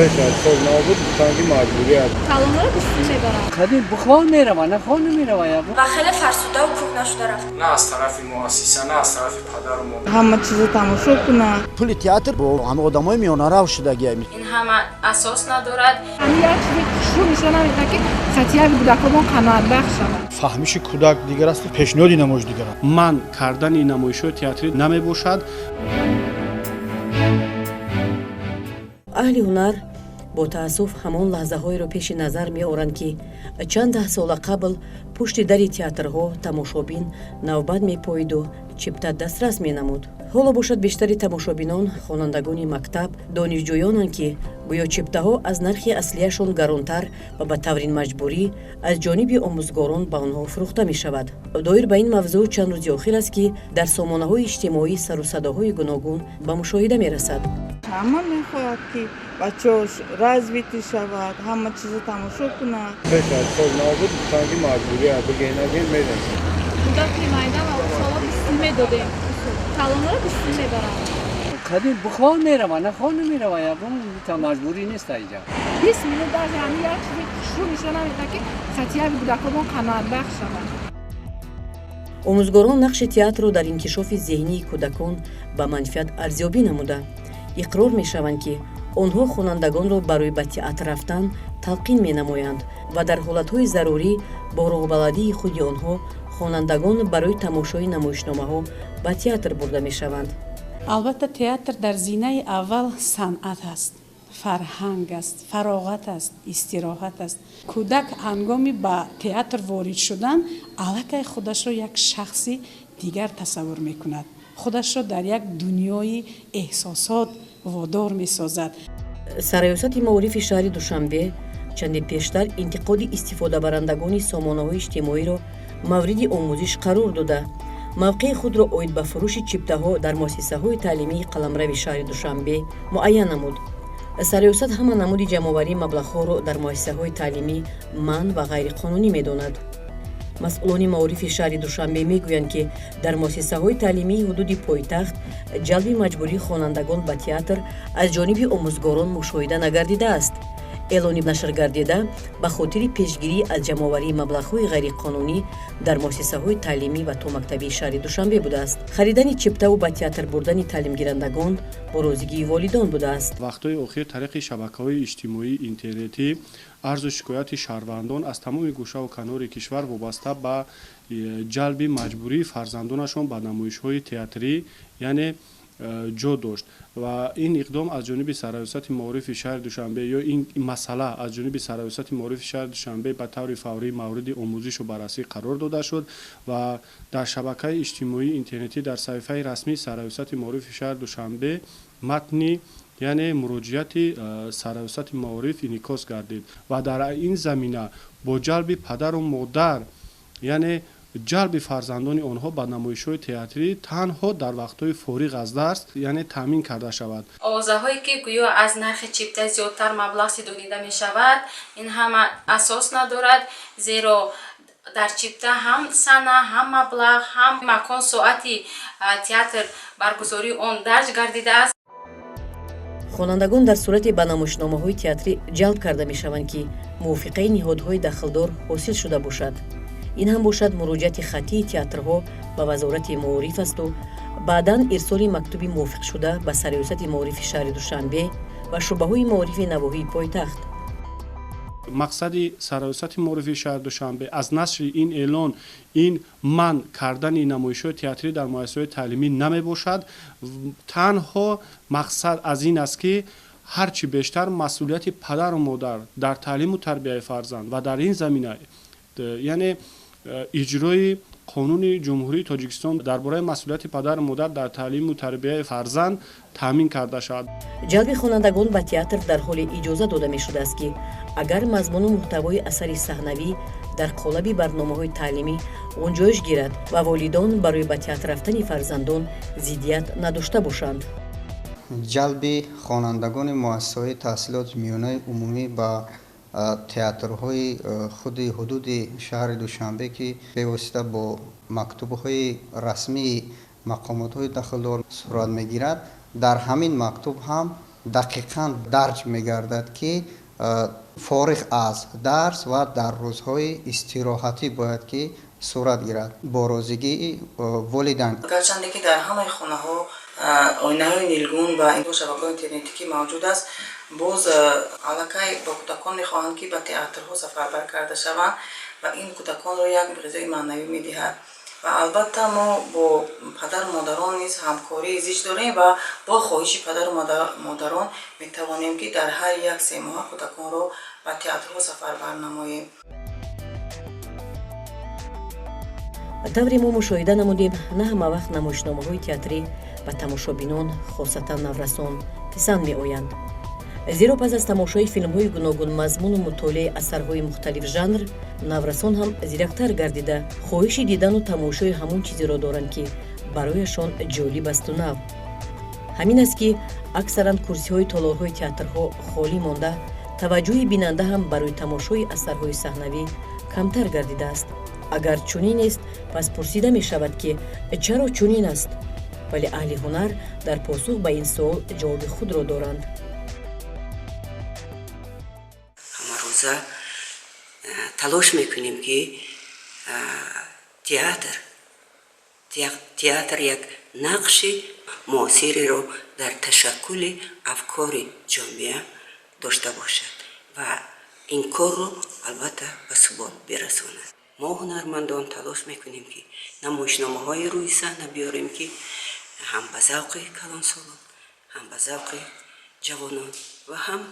Пеш аз сол набуд, гуфтанд ки маҷбурӣ аст. Талонро бистум мебарам. Қадим бихоҳ мерава, нахоҳ намерава. Ва хеле фарсуда ва кӯҳна шуда рафт. На аз тарафи муассиса, на аз тарафи падару модар. Ҳама чизо тамошо кунад. Пули театр бо ҳама одамои миёнарав шудагиам. Ин ҳама асос надорад. Ҳамин як чизи хушрӯ нишон намедиҳад, ки сатияи кӯдаконмон қаноатбахш шавад. Фаҳмиши кӯдак дигар аст, пешниҳоди намоиш дигар аст. Манъ кардани намоишҳои театрӣ намебошад. Аҳли ҳунар бо таассуф ҳамон лаҳзаҳоеро пеши назар меоранд, ки чанд даҳ сола қабл пушти дари театрҳо тамошобин навбат мепоиду чипта дастрас менамуд. Ҳоло бошад, бештари тамошобинон хонандагони мактаб, донишҷӯёнанд, ки гӯё чиптаҳо аз нархи аслияшон гаронтар ва ба таври маҷбурӣ аз ҷониби омӯзгорон ба онҳо фурӯхта мешавад. Доир ба ин мавзӯъ чанд рӯзи охир аст, ки дар сомонаҳои иҷтимоӣ сару садоҳои гуногун ба мушоҳида мерасад. Ҳама мехоҳад, ки бачаош развитый шавад, ҳама чизо тамошо кунад. Пеш аз сол набуд, гуфтанд ки маҷбурӣ аст, бигӯй нагӯй мерем. Кӯдаки майда сола бистум медодем. Талонро бистум мебарам. Қадим бихоҳ мерава, нахоҳ намерава. Ягон маҷбурӣ нест инҷа. 20 минут даже ҳамин як чизи хушрӯ нишон намедиҳад, ки сатияи кӯдаконмон қаноатбахш шавад. Омӯзгорон нақши театрро дар инкишофи зеҳнии кӯдакон ба манфиат арзёбӣ намуда, иқрор мешаванд, ки онҳо хонандагонро барои ба театр рафтан талқин менамоянд ва дар ҳолатҳои зарурӣ бо роҳбаладии худи онҳо хонандагон барои тамошои намоишномаҳо ба театр бурда мешаванд. Албатта, театр дар зинаи аввал санъат аст, фарҳанг аст, фароғат аст, истироҳат аст. Кӯдак ҳангоми ба театр ворид шудан аллакай худашро як шахси дигар тасаввур мекунад, худашро дар як дунёи эҳсосот водор месозад. Сарраёсати маорифи шаҳри Душанбе чанде пештар интиқоди истифодабарандагони сомонаҳои иҷтимоиро мавриди омӯзиш қарор дода, мавқеи худро оид ба фурӯши чиптаҳо дар муассисаҳои таълимии қаламрави шаҳри Душанбе муайян намуд. Сарриёсат ҳама намуди ҷамъоварии маблағҳоро дар муассисаҳои таълимӣ манъ ва ғайриқонунӣ медонад. Масъулони маорифи шаҳри Душанбе мегӯянд, ки дар муассисаҳои таълимии ҳудуди пойтахт ҷалби маҷбурии хонандагон ба театр аз ҷониби омӯзгорон мушоҳида нагардидааст. Эълони нашргардида ба хотири пешгирӣ аз ҷамъоварии маблағҳои ғайриқонунӣ дар муассисаҳои таълимӣ ва томактабии шаҳри Душанбе будааст. Харидани чиптаву ба театр бурдани таълимгирандагон бо розигии волидон будааст. Вақтҳои охир тариқи шабакаҳои иҷтимоии интернетӣ арзу шикояти шаҳрвандон аз тамоми гӯшаву канори кишвар вобаста ба ҷалби маҷбурии фарзандонашон ба намоишҳои театрӣ, яъне, ҷо дошт ва ин иқдом аз ҷониби Сарраёсати маорифи шаҳри Душанбе ё ин масъала аз ҷониби Сарраёсати маорифи шаҳри Душанбе ба таври фаврӣ мавриди омӯзишу баррасӣ қарор дода шуд ва дар шабакаи иҷтимоии интернетӣ, дар саҳифаи расмии Сарраёсати маорифи шаҳри Душанбе матни, яъне, муроҷиати Сарраёсати маориф инъикос гардид ва дар ин замина бо ҷалби падару модар, яъне, ҷалби фарзандони онҳо ба намоишҳои театрӣ танҳо дар вақтҳои фориғ аз дарс, яъне, таъмин карда шавад. Овозаҳое, ки гӯё аз нархи чипта зиёдтар маблағ ситонида мешавад, ин ҳама асос надорад, зеро дар чипта ҳам сана, ҳам маблағ, ҳам макон, соати театр баргузории он дарҷ гардидааст. Хонандагон дар сурате ба намоишномаҳои театрӣ ҷалб карда мешаванд, ки мувофиқаи ниҳодҳои дахлдор ҳосил шуда бошад. Ин ҳам бошад, муроҷиати хаттии театрҳо ба Вазорати маориф асту баъдан ирсоли мактуби мувофиқшуда ба Сарриёсати маорифи шаҳри Душанбе ва шӯъбаҳои маорифи навоҳии пойтахт. Мақсади Сарраёсати маорифи шаҳри Душанбе аз нашри ин эълон ин манъ кардани намоишҳои театрӣ дар муассисаҳои таълимӣ намебошад. Танҳо мақсад аз ин аст, ки ҳарчи бештар масъулияти падару модар дар таълиму тарбияи фарзанд ва дар ин замина, яъне, иҷрои Қонуни Ҷумҳурии Тоҷикистон дар бораи масъулияти падару модар дар таълиму тарбияи фарзанд таъмин карда шавад. Ҷалби хонандагон ба театр дар ҳоле иҷоза дода мешудааст, ки агар мазмуну муҳтавои асари саҳнавӣ дар қолаби барномаҳои таълимӣ ғунҷоиш гирад ва волидон барои ба театр рафтани фарзандон зиддият надошта бошанд. Ҷалби хонандагони муассисаҳои таҳсилоти миёнаи умумӣ ба театрҳои худи ҳудуди шаҳри Душанбе, ки бевосита бо мактубҳои расмии мақомотҳои дахлдор сурат мегирад, дар ҳамин мактуб ҳам дақиқан дарҷ мегардад, ки фориғ аз дарс ва дар рӯзҳои истироҳатӣ бояд ки сурат гирад бо розигии волидайн. Гарчанде ки дар ҳамаи хонаҳо оинаҳои нилгун ва шабакаҳои интернетӣ ки мавҷуд аст, боз аллакай ба кӯдакон мехоҳанд, ки ба театрҳо сафарбар карда шаванд ва ин кӯдаконро як ғизои маънавӣ медиҳад. Ва албатта мо бо падару модарон низ ҳамкории зич дорем ва бо хоҳиши падару модарон метавонем, ки дар ҳар як 3 моҳа кӯдаконро ба театрҳо сафарбар намоем. Тавре мо мушоҳида намудем, на ҳама вақт намоишномаҳои театрӣ ба тамошобинон, хосатан наврасон, писанд меоянд, зеро пас аз тамошои филмҳои гуногунмазмуну мутолиаи асарҳои мухталиф жанр наврасон ҳам зирактар гардида, хоҳиши дидану тамошои ҳамон чизеро доранд, ки барояшон ҷолиб асту нав. Ҳамин аст, ки аксаран курсиҳои толорҳои театрҳо холӣ монда, таваҷҷӯҳи бинанда ҳам барои тамошои асарҳои саҳнавӣ камтар гардидааст. Агар чунин нест, пас пурсида мешавад, ки чаро чунин аст, вале аҳли ҳунар дар посух ба ин суол ҷавоби худро доранд. Ҳамарӯза талош мекунем, ки театр як нақши муосиреро дар ташаккули афкори ҷомеа дошта бошад ва ин корро албатта ба субот бирасонад. Мо, ҳунармандон, талош мекунем, ки намоишномаҳои рӯи саҳна биёрем, ки ҳам ба завқи калонсолон, ҳам ба завқи ҷавонон ва ҳам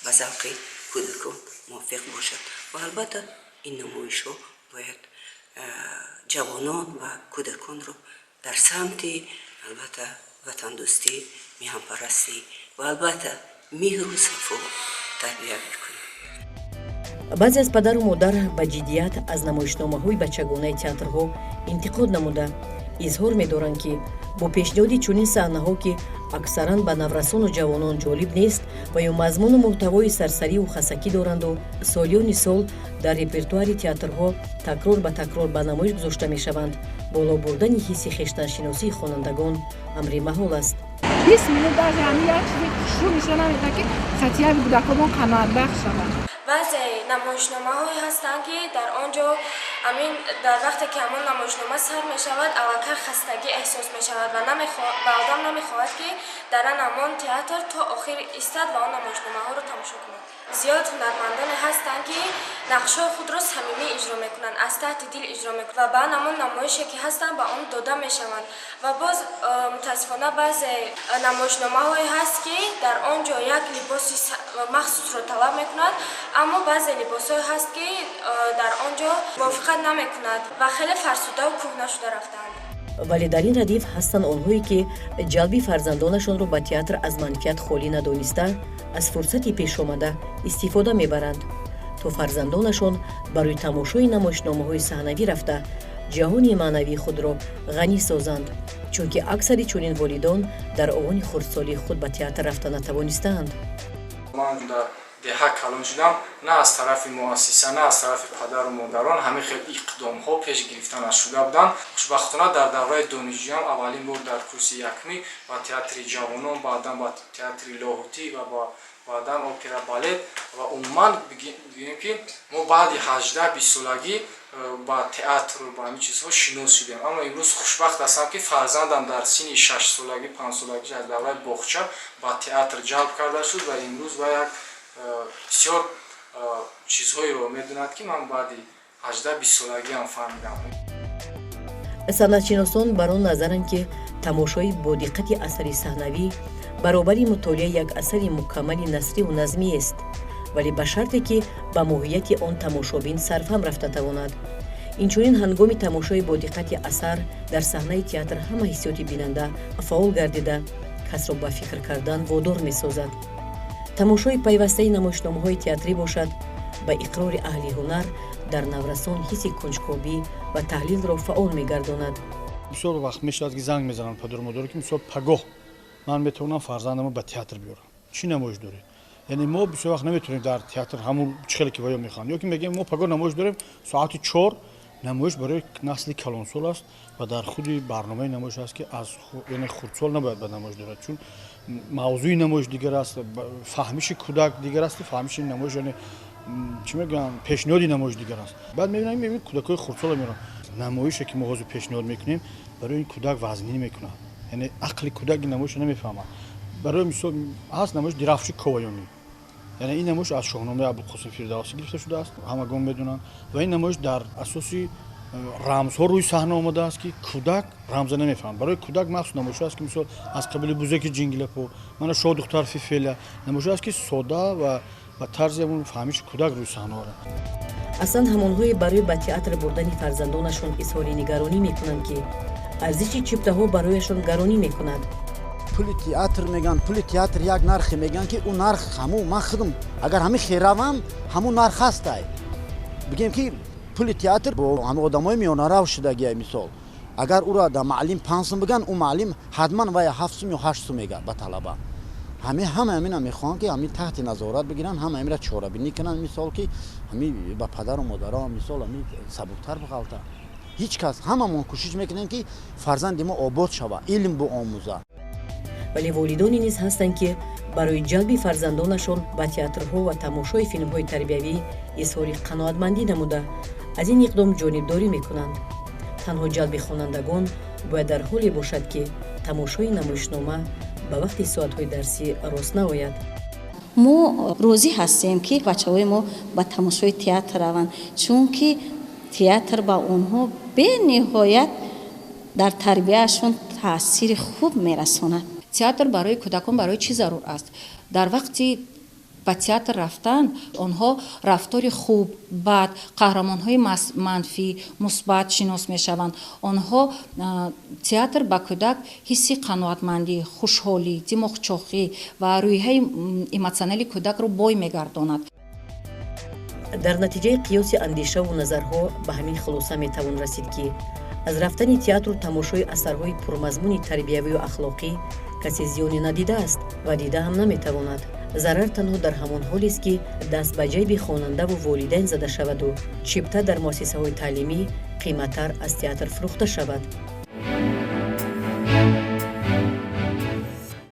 ба завқи кӯдакон мувофиқ бошад. Ва албатта ин намоишҳо бояд ҷавонон ва кӯдаконро дар самти албатта ватандӯстӣ, меҳанпарастӣ ва албатта меҳру сафо тарбия бикунад. Баъзе аз падару модар ба ҷиддият аз намоишномаҳои бачагонаи театрҳо интиқод намуда, изҳор медоранд, ки бо пешниҳоди чунин саҳнаҳо, ки аксаран ба наврасону ҷавонон ҷолиб нест ва ё мазмуну муҳтавои сарсариву хасакӣ доранду солиёни сол дар репертуари театрҳо такрор ба такрор ба намоиш гузошта мешаванд, боло бурдани ҳисси хештаншиносии хонандагон амри маҳол аст. 20 минут даже ҳамин як чизи хушрӯ нишон намедиҳад, ки сатҳияви кӯдаконмон қаноатбахш шавад. Баъзе намоишномаҳое ҳастанд, ки дар он ҷо ҳамин дар вақте ки ҳамон намоишнома сар мешавад, аллакай хастагӣ эҳсос мешавад ва одам намехоҳад, ки дар ан ҳамон театр то охир истад ва он намоишномаҳоро тамошо кунад. Зиёд ҳунармандоне ҳастанд, ки нақшҳои худро самимӣ иҷро мекунанд, аз таҳти дил иҷро мекунанд ва ба ан ҳамон намоише, ки ҳастанд, ба он дода мешаванд. Ва боз, мутаассифона, баъзе намоишномаҳое ҳаст, ки дар он ҷо як либоси махсусро талаб мекунад, аммо баъзе либосҳое ҳаст, ки дар он ҷо мувофиқат намекунад ва хеле фарсудаву кӯҳна шуда рафтаанд. Вале дар ин радиф ҳастанд онҳое, ки ҷалби фарзандонашонро ба театр аз манфиат холӣ надониста, аз фурсати пешомада истифода мебаранд, то фарзандонашон барои тамошои намоишномаҳои саҳнавӣ рафта, ҷаҳони маънавии худро ғанӣ созанд, чунки аксари чунин волидон дар овони хурдсолии худ ба театр рафта натавонистаанд. Ман дар деҳа калон шудам. На аз тарафи муассиса, на аз тарафи падару модарон ҳамин хел иқдомҳо пеш гирифта нашуда буданд. Хушбахтона, дар давраи донишҷӯям аввалин бор дар курси якмӣ ба театри ҷавонон, баъдан ба театри Лоҳутӣ ва баъдан опера, балет ва умуман бигӯем, ки мо баъди 18-20 солагӣ ба театру ба ҳамин чизҳо шинос шудем. Аммо имрӯз хушбахт ҳастам, ки фарзандам дар синни 6 солагӣ, 5 солагӣ аз давраи боғча ба театр ҷалб карда шуд ва имрӯз ва як бисёр чизҳоеро медонад, ки ман баъди 18-20 солагиам фаҳмидам. Санъатшиносон бар он назаранд, ки тамошои бодиққати асари саҳнавӣ баробари мутолиаи як асари мукаммали насриву назмиест, вале ба шарте, ки ба моҳияти он тамошобин сарфаҳм рафта тавонад. Инчунин, ҳангоми тамошои бодиққати асар дар саҳнаи театр ҳама ҳиссиёти бинанда фаъол гардида, касро ба фикр кардан водор месозад. Тамошои пайвастаи намоишномаҳои театрӣ бошад, ба иқрори аҳли ҳунар, дар наврасон ҳисси кунҷкобӣ ва таҳлилро фаъол мегардонад. Бисёр вақт мешавад, ки занг мезананд падару модаро, ки мисол, пагоҳ ман метавонам фарзандамро ба театр биёрам, чӣ намоиш доред? Яъне мо бисёр вақт наметавонем дар театр ҳамун чӣ хеле ки ваё мехоҳанд, ё ки мегӯем, мо пагоҳ намоиш дорем соати 4. Намоиш барои насли калонсол аст ва дар худи барномаи намоиш аст, ки аз яъне хурдсол набояд ба намоиш дорад, чун мавзӯи намоиш дигар аст, фаҳмиши кӯдак дигар аст, фаҳмиши намоиш, яъне чӣ мегӯям, пешниҳоди намоиш дигар аст. Баъд мебинем, кӯдакҳои хурдсоло мераванд. Намоише ки мо ҳозир пешниҳод мекунем, барои ин кӯдак вазнин мекунад, яъне ақли кӯдак ин намоишро намефаҳмад. Барои мисол, ҳаст намоиш Дирафши Коваёнӣ, яъне ин намоиш аз Шоҳномаи Абулқосим Фирдавсӣ гирифта шудааст, ҳамагон медонанд, ва ин намоиш дар асоси рамзҳо рӯи саҳна омадааст, ки кӯдак рамза намефаҳмад. Барои кӯдак махсус намоишҳо аст, ки мисол аз қабили Бузаки Ҷингилапо, мана Шоҳдухтар Фифеля, намоишҳо аст, ки сода ва ба тарзи ҳамон фаҳмиши кӯдак рӯи саҳна орад. Аслан ҳамонҳое барои ба театр бурдани фарзандонашон изҳори нигаронӣ мекунанд, ки арзиши чиптаҳо барояшон гаронӣ мекунад. Пули театр меган, пули театр як нархе меган, ки ӯ нарх ҳамун ман худам агар ҳамин херавам, ҳамун нарх ҳастай. Бигем, ки пули театр бо ҳами одамои миёнарав шудагия. Мисол, агар ӯро да маълим 5 сум биган, ӯ маълим ҳатман вая 7 сум ё 8 сум мега ба талаба. Ҳами ҳама ҳамина мехоҳам, ки ҳами таҳти назорат бигиранд, ҳама ҳамира чорабинӣ кунанд, мисол, ки ҳами ба падару модаро, мисол, ҳами сабуктар биғалта. Ҳеҷ кас, ҳамамон кӯшиш мекунем, ки фарзанди мо обод шава, илм биомӯза. Вале волидоне низ ҳастанд, ки барои ҷалби фарзандонашон ба театрҳо ва тамошои филмҳои тарбиявӣ изҳори қаноатмандӣ намуда, аз ин иқдом ҷонибдорӣ мекунанд. Танҳо ҷалби хонандагон бояд дар ҳоле бошад, ки тамошои намоишнома ба вақти соатҳои дарсӣ рост наояд. Мо розӣ ҳастем, ки бачаҳои мо ба тамошои театр раванд, чунки театр ба онҳо бениҳоят дар тарбияашон таъсири хуб мерасонад. Театр барои кӯдакон барои чӣ зарур аст? Дар вақти ба театр рафтан онҳо рафтори хуб, бад, қаҳрамонҳои манфӣ, мусбат шинос мешаванд. Онҳо, театр ба кӯдак ҳисси қаноатмандӣ, хушҳолӣ, димоғчохӣ ва рӯҳияи эмотсионалии кӯдакро бой мегардонад. Дар натиҷаи қиёси андешаву назарҳо ба ҳамин хулоса метавон расид, ки аз рафтани театру тамошои асарҳои пурмазмуни тарбиявию ахлоқӣ касе зиёне надидааст ва дида ҳам наметавонад. Зарар танҳо дар ҳамон ҳолест, ки даст ба ҷайби хонандаву волидайн зада шаваду чипта дар муассисаҳои таълимӣ қиматтар аз театр фурӯхта шавад.